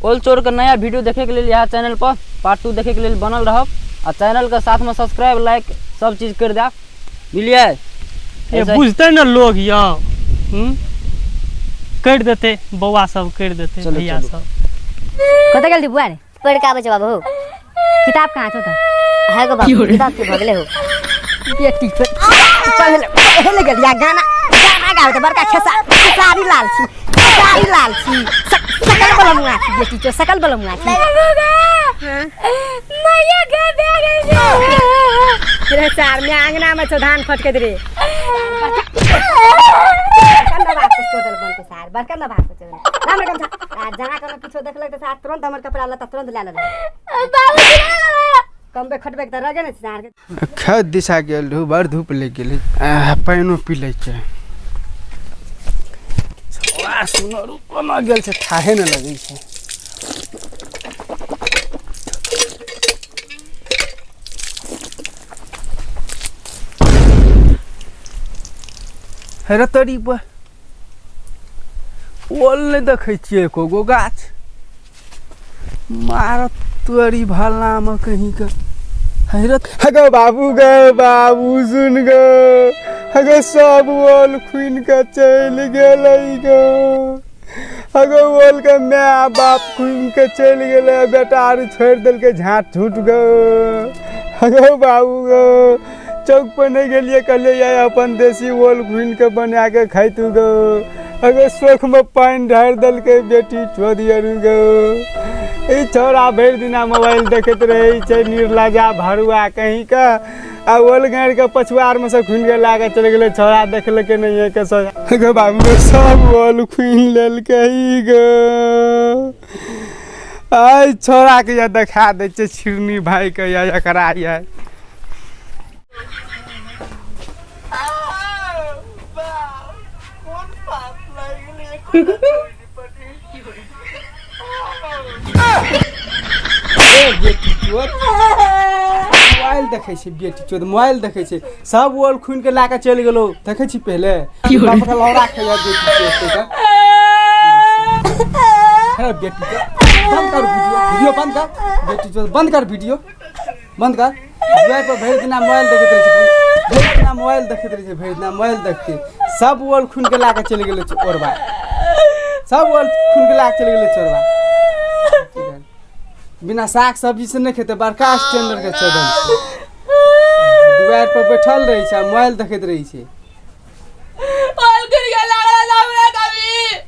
ओल चोर के नया वीडियो देखे के लेल यहाँ चैनल पर पार्ट 2 देखे के लेल बनल रहब आ चैनल के साथ में सब्सक्राइब लाइक सब चीज कर देब। बुझलियै? ये बुझते न लोग यौ, कर देते बौआ सब, कर देते भैया सब। कतऽ गेल बुआ रे? पढ़ के आबै छै बाबू। किताब कहाँ छौ तऽ? है गो बाबू, किताब के भऽ गेलै हो। बेटी पढ़े पढ़े गेल या गाना गाना गाबै तऽ बड़का खेसारी लाल छी, खेसारी लाल छी, सकल बलमुआ छी बेटी चो, सकल बलमुआ छी। मैया गे दे गे रे चार में आंगना में छौ धान फटकैत रे। बड़का नवाब के चोदल बनते सार, बड़का नवाब के चोदल। राम रकम छा, आ जहाँ कोनो किछो देखलक तऽ सार तुरंत हमर कपड़ा लत्ता तुरंत लए लेलक। बाबूजी कमबे खटबे तऽ रगे ने सार के। खेत दिशा गेल रहू, बड़ धूप लागि गेलै, पानिओ पी लै छै। छौड़ा सुनरू कोना गेल छै थाहे नहि लगै छै। हे तोरी पर ओल नहि देखै छियै एको गो गाछ। मारत तोरी भलामे कहीं के। हे गो बाबू गे बाबू सुन गो, हे सब ओल खुनि के चलि गेलै गो। अगो ओल के my बाप खुनि के चलि गेलै, बेटा आर छोड़ि देलकै झाँट झूठ गो। अगो बाबू गो चौक पर नहि गेलियै, कहलियै या अपन देसी ओल खुनि के बना के खैतु गो। अगो शोख में पानि ढारि देलकै बेटी चोदियरू गो। ई छौड़ा भरि दिना मोबाइल देखैत रहै छै निर्लजा भरुआ कहीं के, आ ओल गाड़ि के पछुआर में से खुनि के लए के चलि गेलै। छौड़ा देखलकै नहिये के सजा। गो बाबू गो सब ओल खुनि लेलकै गो। आइ छौड़ा के या देखा दै छै छिरनी भाई के या एकरा या। मोबाइल देखै छै बेटी चोद, मोबाइल देखै छै, सब ओल खुनि के लए के चलि गेलौ। देखै छी पहिले बाप के लौड़ा खैया बेटी चोद के। हे बेटी चोद बंद कर वीडियो, वीडियो बंद कर बेटी चोद, बंद कर वीडियो बंद कर। दुआरि पर भरि दिना मोबाइल देखैत रहै छै, भरि दिना मोबाइल देखैत रहै छै, भरि दिना मोबाइल देखते सब ओल खुनि के लए के चलि गेलै चोरबा, सब ओल खुनि के लए के चलि गेलै चोरबा। बिना साग सब्जी से नहि खेतै, बड़का स्टैंडर्ड के चोदल छै। दुआरि पर बैठल रहै छै आ मोबाइल देखैत रहै छै।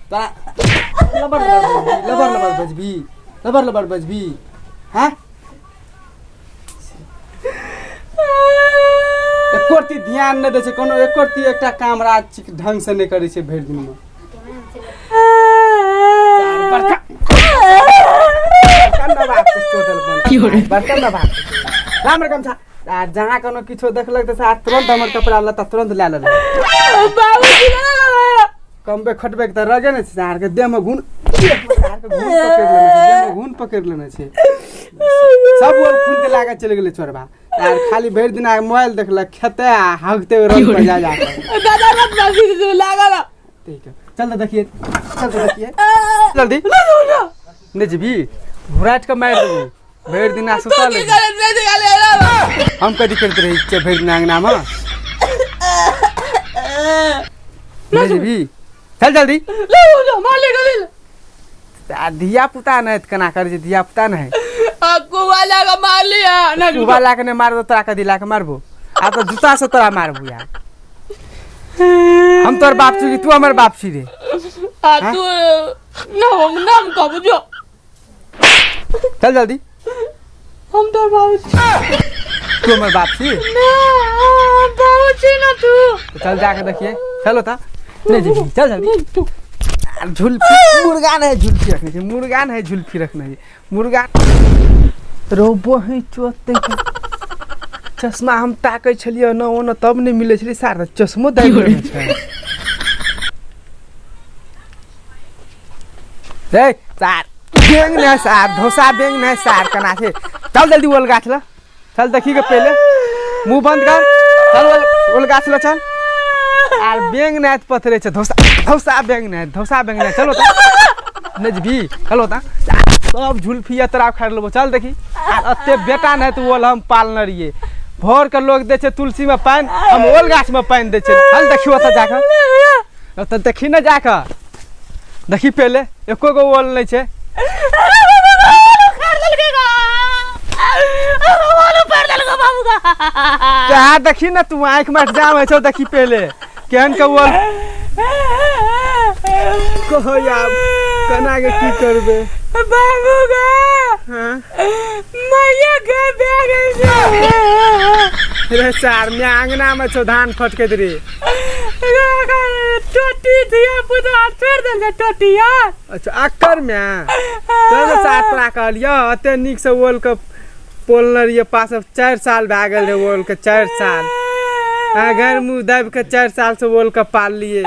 तोरा लबर लबर बजबी, लबर लबर बजबी, लबर लबर बजबी, हैं? एको रत्ती ध्यान नहि दै छै कोनो, एको रत्ती एकटा काम राज ढंग से नहि करै छै भरि दिनमे। बड़का नवाब के चोदल बन, बड़का नवाब के। राम रकम छा, आ जहाँ कोनो किछो देखलक तऽ साथ तुरंत हमर कपड़ा लत्ता तुरंत लए लेलक। कमबे खटबे तऽ रगे ने छै, अहाँके देहमे घुन, अहाँके घुन पकड़ि लेने छै, देहमे घुन पकड़ि लेने छै। सब ओल खुनि के लए के चलि गेलै चोरबा। आर खाली भरि दिन मोबाइल देखलक, खेतै आ हगते रोड पर जा जा कऽ। ठीक है, चल तऽ देखिए, चल तऽ देखिए, जल्दी नहि जेबी घुराटि कऽ मारि देबौ। भरि दिन सुतल हम कथी करैत रहै छियै भरि दिन अङ्गनामे। नहि जेबी चल जल्दी। आ धिया पुता नहि तऽ केना करै छै, धिया पुता नहि कुआ लए कऽ नहि मारबो तोरा कथी लए कऽ मारबो? आ तऽ जूता से तोरा मारबो यार। हम तोर बाप छी कि तू हमर बाप छी रे? तू नाम कहबो जो, चल जल्दी। हम तोर बाप छी। तू हमर बाप छी? ना बाबू छी ना तू। चल जाके देखिए, चलो ता नहीं जेबी, चल जल्दी। झुलफी मुर्गा नहीं झुलफी रखने छै, मुर्गा नहीं झुलफी रखने छै, मुर्गा रोबो है चोते चश्मा हम ताकै छलियै न ओना तब नहि मिलै छलै सार, चश्मो दै छै रे सार। बेंग नहीं सार, धोसा बेंग नहीं सार कना छै। चल जल्दी ओल गाछ ल, चल देखी के पहले मुंह बंद कर, चल ओल ओल गाछ ल चल। आर बेंग नहीं पथरे छै, धोसा धोसा बेंग नहीं, धोसा बेंग नहीं, चलो। नहि जेबही हेलो ता सब झुलफिया तोरा उखाड़ि लेबो चल देखी। एते बेटा नहि तऽ ओल हम पालने रहियै भोर के लोग दै छै तुलसी में पानि हम ओल गाछ में पानि दै छै। चल देखियो ओतऽ जाकऽ ओतऽ देखी ने जाकऽ देखी पहिले एको गो ओल नहि छै। क्या देखी ना तू आँख में जाम है देखी पहले केहन के ओल कहो यार कना के की करबे बाबू गा। हाँ मैया गा भए गेल छै रे सार मैं आंगना में छौ धान फटकैत रे टोटी धिया पुता छोड़ देल टोटी यार। अच्छा अक्कर में तब साथ तोरा कहलियो एते नीक से ओल के पोलने रहियै पास 4 साल भए गेल रहे ओल के 4 साल आ घर मुँह दाबि के 4 साल से ओल के पाललियै।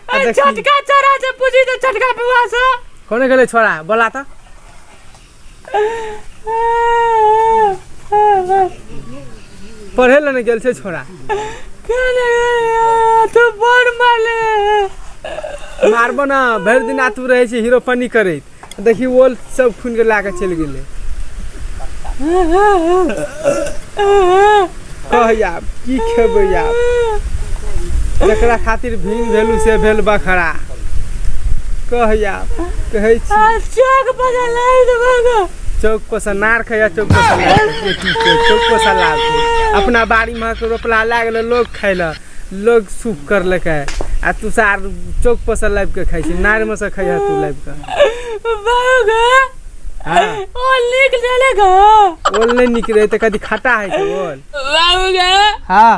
छोटका छोरा से पूछी तो छोटका बउआ से कोने गेलै छोरा बोला तऽ पढ़े लए नहि गेल छै छोरा तू बड़ मारले मारबो ना भरि दिन तू रहै छै हीरोपनी करैत देखी ओल सब खून के लए के चलि गेलै। कह आब की खेबै आब जकरा खातिर भींग भेलू से भेल बखरा। कह आब कहै छी चौक पर चौक पर से नार खैया चौक पर से चौक पर से लाल अपना बाड़ी में रोपला लए गेलै लोग खैलक लोग सूप करलकै आ तू सार चौक पर से लाबि के खाइ छी नार में से खैया तू लाबि के। हाँ ओल नीक चलेगा ओल नहीं निक रहे तऽ कदी खट्टा है छै ओल बाबू गा। हाँ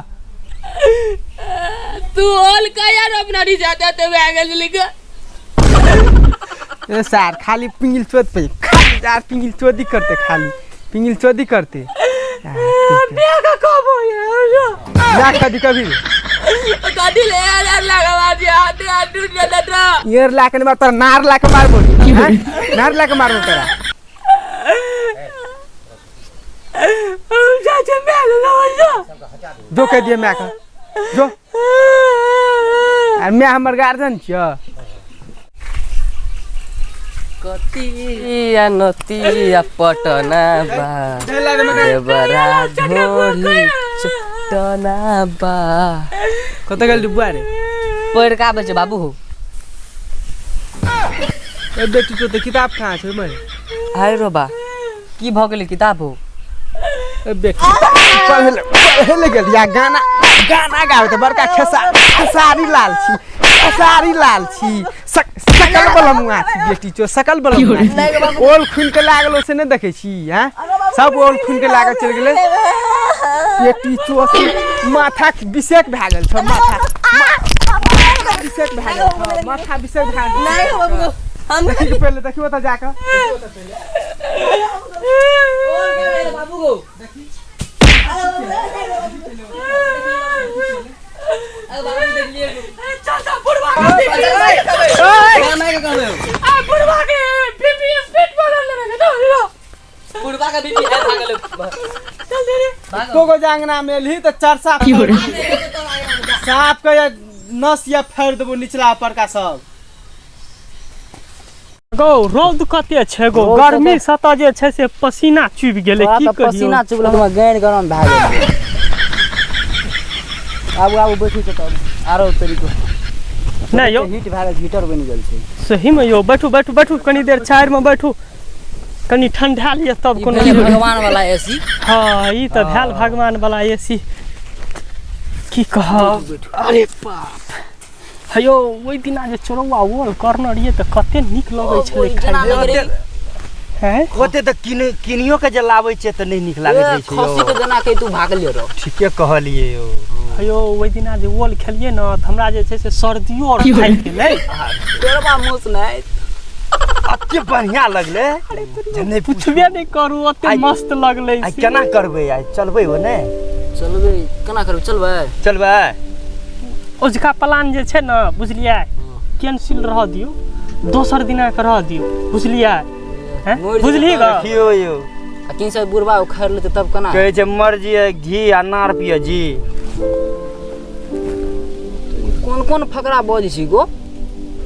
तू ओल कहिया रोपना रही जाता तो भए गेल लिख ए सार खाली पिंगिल चोद पे खाली यार पिंगिल चोदी करते खाली पिंगिल चोदी करते बियाह का कब हो जा कदी कभी कदी ले यार लगावा दिया हाथ हाथ टूट जाता यार लाके मार तोरा नार लाके मारबो नार लाके मारबो तोरा चाचा मैं लो जो कह दिए मैं का जो और मैं हमर गार्जियन छियो। कतिया नतिया पटना बा देवरा ढोली चटना बा कतऽ गेल डुबुआ रे पढ़ के आबै छै बाबू हो। ए बेटी तो तऽ किताब कहाँ छै मरे हाय रो बा की भऽ गेलै किताब हो। ए बेटी पढ़े ले गेल या गाना गाना गाबै तऽ बड़का खेसारी लाल छी खेसारी लाल छी सकल बलमुआ छी बेटी चो सकल बलमुआ ओल खून के लागल से नहि देखै छी हैं सब ओल खून के लागल चलि गेलै बेटी चो माथा बिसेक भए गेल छौ माथा बिसेक भए गेल छौ माथा बिसेक भए गेल। नहीं बाबू हम देखी पहिले देखी ओतऽ जाकऽ बाबू गो चाचा बुढ़वा के बुढ़वा के बीपी स्पीड बढ़ल रहे ना बुढ़वा के बीपी है भागल चल रे एको गो जांगना में एलही तऽ चरसा साफ के नस या फेर देबो निचला परका सब। गो रौद कते छै गो गर्मी सतह जे छै से पसीना चुबि गेलै की करियौ पसीना चुबल हमरा गैर गरम भए गेल। आबू आबू बैठू छै तब आरो तरीको नहि यौ हीट भए गेल हीटर बनि गेल छै सही में यौ बैठू बैठू बैठू कनी देर छायर में बैठू कनी ठंडा लिअ तब कोनो भगवान वाला एसी। हाँ ई तऽ भेल भगवान वाला एसी की कहब। अरे बाप हेयौ ओहि दिना जे चोरौआ ओल करने रहियै तऽ कते नीक लगै छलै खाइमे। हैं कते तऽ किनियो के जे लाबै छै तऽ नहि नीक लागैत रहै छै खस्सी के जेना के तू भागलियो रहो। ठीके कहलियै यौ। हेयौ ओहि दिना जे ओल खेलियै ने तऽ हमरा जे छै से सर्दियो आर फाटि गेलै। तोरबा मुस नहि अते बढ़िया लगलै जे नहि पुछबे नहि करू ओते मस्त लगलै। आइ केना करबै आइ चलबै हो ने चलबै केना करबै चलबै चलबै ओझका प्लान जे छै ने बुझलियै कैंसिल रह दियौ दोसर दिना के रह दियौ बुझलियै हैं बुझलियै ग देखियौ यौ आ तीन सौ बुढ़वा उखाड़ लेतै तब केना कहै छै मर्जी है घी आ नार पिय जी। कोन कोन फकरा बजै छी गो।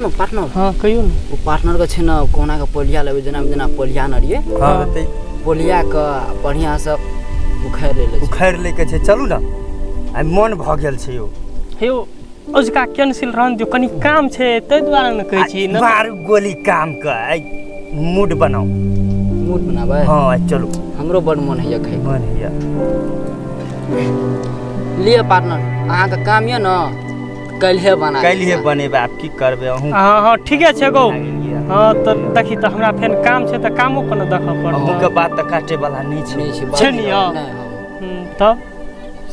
ने पार्टनर। हँ, कहियौ ने। ओ पार्टनर के छै ने, कोना के पोलिया लेबै, जेना जेना पोलिया न रहियै। हँ, तऽ पोलिया के बढ़िआँ से उखाड़ि लै छै। उखाड़ि लैके छै, चलू ने, आइ मन भऽ गेल छै यौ। हे यौ, अजुका कैंसिल रहन दियौ, कनि काम छै, ताहि दुआरे ने कहै छी ने। मारू गोली काम के, आइ मूड बनाउ। मूड बनाबै? हँ, आइ चलू। हमरो बड़ मन होइए खाइके। मन होइए। लिअ पार्टनर, अहाँके काम यऽ ने, काल्हिए बना। काल्हिए बनेबै, आब की करबै अहूँ। हँ हँ, ठीके छै गौ। हँ, तऽ देखी तऽ, हमरा फेर काम छै, तऽ कामो कोनो देखऽ अहूँके पड़तै। बात तऽ काटे वाला नहि छै। नहि छै। छै नि, हँ। नहि, हँ। तब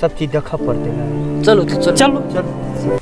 सब चीज देखऽ पड़तै ने। चलू तऽ चलू। चलू। चलू।